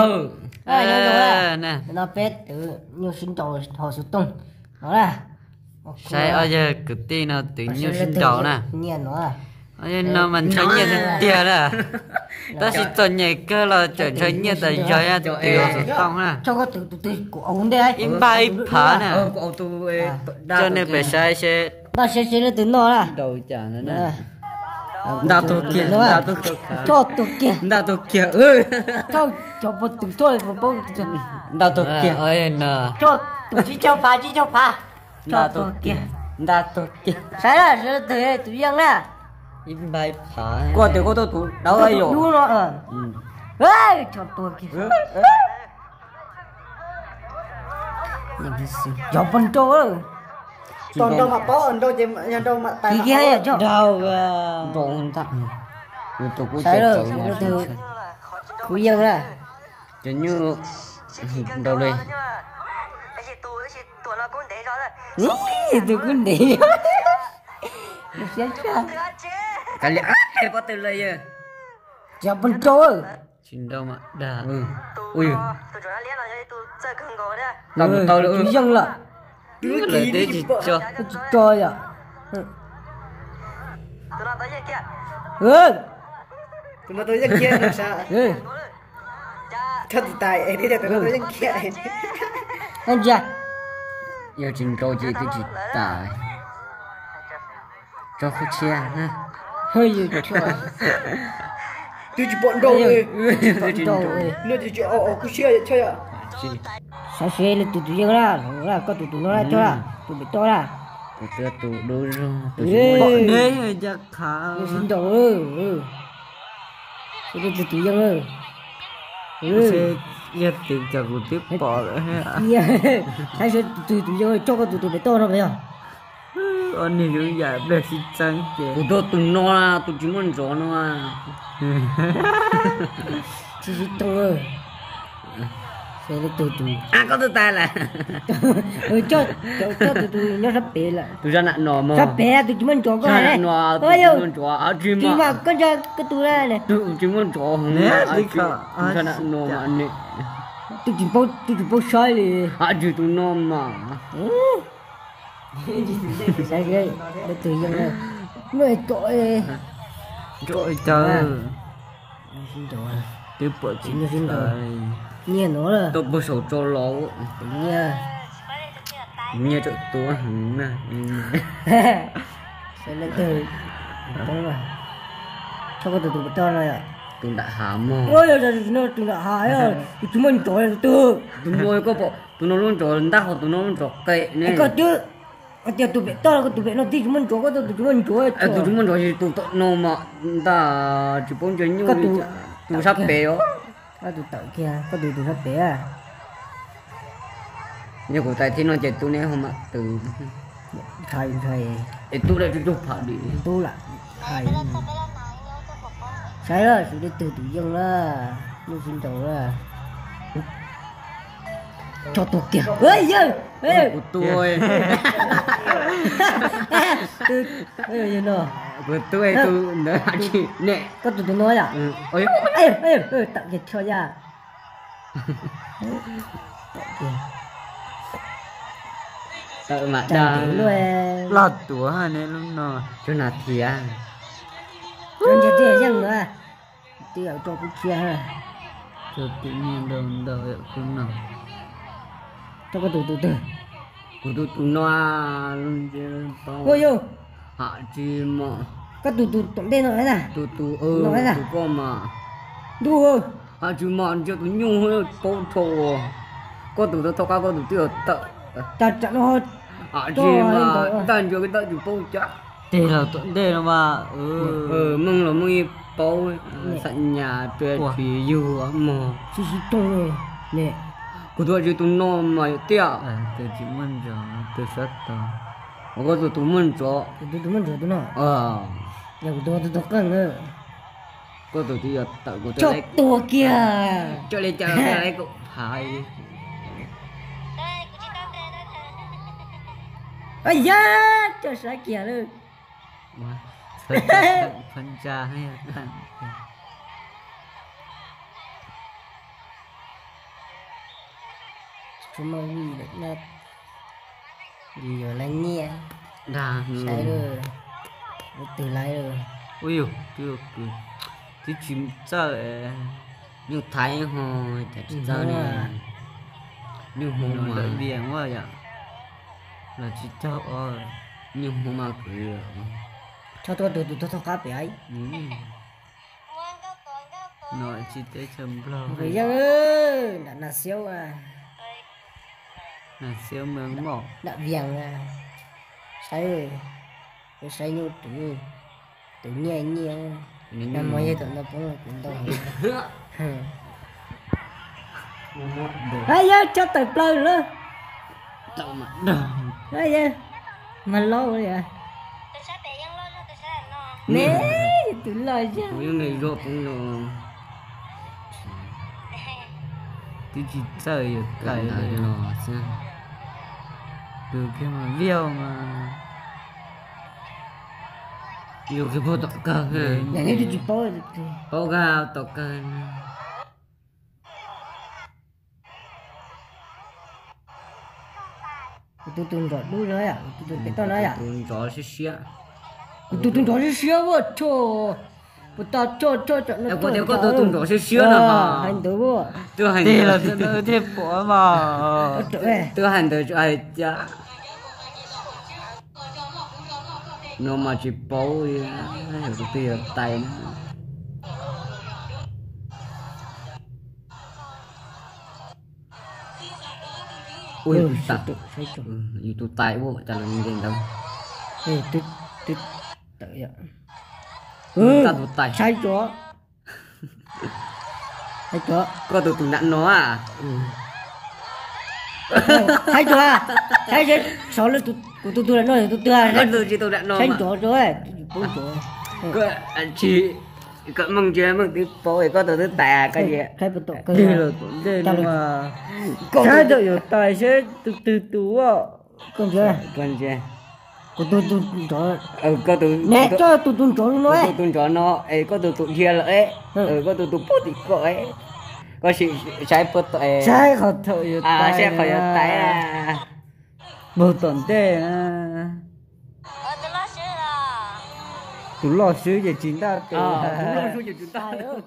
Nyob zoo na, no peb twv nyuj sib nraus hauv xov tooj no na. Saib ob yawg kwv tij no twv nyuj sib nraus na. Ob yawg no mas ntshaw nyiaj tiag tiag na. Tab sis txom nyem kawg los tseem ntshaw nyiaj tas zog, twv hauv xov tooj na. Ib npaj ib phav na. Coj nej pem saib seb. Npaj saib seb leej twg noj na. Nta tuag kiag, nta tuag kiag, nta tuag kiag, nta tuag kiag, nta tuag kiag, tsib caug phav, tsib caug phav, nta tuag kiag, nta tuag kiag. Saib na, saib leej twg tus yeej na. Koj tias koj tuaj tus dawb yom. Dub no. Tsho tuag kiag. Yog pog nrau. Tos nrau mas paub, nrau ces yog nrau mas tais mas paub. Nrau ntag. Saib leej twg tus yeej na. Cov nyuj nrau li. Tus kub ntev. Kav liam, pob tw lawm yawg. Cov pog nrau. Tsis nrau mas dag. Tus yeej lawm. Lawv twb tsis tso, tsis tso yom. Ntsia, yog tsis nrau ces twb tsis tas. Tso qhov tshiab na. Twb tsis pom nrau, no ces tsis os kuv siab yom. Saib seb leej twg tus yeej na, koj tus tus no na, coj na, tus pem toj na. Tus dub zog, tus sib nrau. Seb leej twg tus yeej. Yog tus cas kuv twb pom lawm. Saib seb leej twg tus yeej, coj koj tus tus pem toj no yog. Ob niag zoo yam pliag sib txeeb ces. Kuv tuaj tus no, tus tsis muaj ntsov no. Tsis sib toog. Koj twb tas lawm. Coj tus tus nyob sab pem lawm. Tus sab nam no mas. Sab pem tus tsis muaj ntsov koj. Sab nam no tus tsis muaj ntsov, tsis mas koj ntshaw koj tus na. Tus tsis muaj ntsov, tus sab nam no mas ne. Twb tsis paub saib li. Tsis tus no mas. Saib leej twg yeej, muaj tom nrov cas. Twb pom tsis nyiaj no tuaj puag saum tso los. Nyiaj tseem tuaj heev na. Saib leej twg poob, tso koj tus tus pem toj no yom. Tus nram hav mog. Tus nram hav, tus tsis muaj ntsov tus twg. Tus no koj pom tus no lub ntsov ntab ho tus no lub ntsov qem ne. Koj twb tias tus pem toj, koj tus pem no twb tsis muaj ntsov, koj tus tsis muaj ntsov. Tus tsis muaj ntsov ces tus tom no mas ntag, tsis paub ntsia nyuj. Tus sab pem os. Koj tus tawm kiag, koj tus tus sab pem. Yog kuv tais thib no ces tus neb ho mam twv. Es tub dab tub tug phav li. Tub lam hais. Saib lawm, sib leej twg tus yeej na, yeej sib nraus na. Tso tuag kiag. Yawg, kuv tus, kuv tus tus ntawd ne. Koj tus tus no yom? Tawm kiag tso yam. Tawm mas dag. Loj tuav ne lub no. Tsuag nas thiav. Tsuag nas thiav yeej na. Twb yam rau kuv cia. Tsuag twm nyiaj ntau ntau yam kuv no. Rau koj tus tus twg? Kuv tus tus no. Ua yog. Ham tsis mom. Koj tus tus tom ntej no na. Tus tus, tus koj mas. Ntuj. Ham tsis mom ntsia tus nyuj paub rho. Koj tus tau thauj qab koj tus twb yog tawm. Tam no. Ham tsis mom ntag ntsia koj tawm tsis paub cas. Tes los tom ntej no mas. Meej los meej ib paub. Xam nyas pia tsis yug mog. Sib sib toog ne. Kuv tus tsis tus no mas yog tiag. Tus tsis muaj ntsov tus sab tod. Koj tus tus muaj ntsov. Tus tus muaj ntsov tus no. Yog kuv tus tus qeej. Koj tus twb yog tawm kuv. Coj tuag kiag. Coj li cas lawv kaum phav. Yab, coj sab kiag lawm. Phab ntsa. Yog tag. Tsis muaj vij lawm na, yus yuav laiv nyiaj. Dag, saib lawm, ua twg laiv lawm. Ua yus, twb tsis txawj, nyuj thaiv ho cas tsis txawj ne. Nyuj hmoob mas vias yom, los tsis txawj os. Nyuj hmoob mas kwv. Txhob tuaj tus tus txog qab pem. No tsis teb chaws Nplog. Yawg, nram Nas Xiaub, Nas Xiaub Meej Moj, nram Vias, saib, saib nyuj twv, twv nyiaj nyiaj, nag hmo yawg tom no poob los kuv ntau. Yawg tso tawm plaws lawm. Yawg, mag laub li. Ne, tus loj zog. Kuv yeej me zog poob no. Twb tsis txawj yuav tais li los xwb. Tus kiag mas vias mas, yus kiag paub tom kawg. Twb tsis paub, paub kawg tom kawg. Kuv tus tus nrov dub no yom, kuv tus tus pem toj no yom. Tus nrov siab siab. Kuv tus tus nrov siab siab ua tso. Kuv tau tso tso tso no. Kuv tias koj tus tus nrov siab siab no. Hais ntawd ua. Twb hais ntawd thiaj pom mas. Twb hais ntawd hais cas. No mas tsis paub li, yog tus twg yuav tais na. Ua yus tus tais, yus tus tais ua cas los nce ntawd. Koj tus tais, saib tso. Koj tus tus nram no a. Saib tso, saib seb, sov lawm, kuv tus tus nram no, tus twg, koj tus tsis tus nram no, saib ntov tso, poob tso. Tsis, koj meej ntsia meej twb paub koj tus twb tais koj. Saib tau yuav tais seb tus twg tus. Koj ntsia, kuv tus tus nrov, koj tus, ne, koj tus tus nrov no, tus tus nrov no es koj tus tus dhia lawm, koj tus tus pub tim koj, koj sim saib puag tom, saib qhov thaum yuav tais, saib qhov yuav tais. Npaug tom ntej. Tus loj swb ces tsis ntaj tus, tus loj swb ces tsis ntaj tus.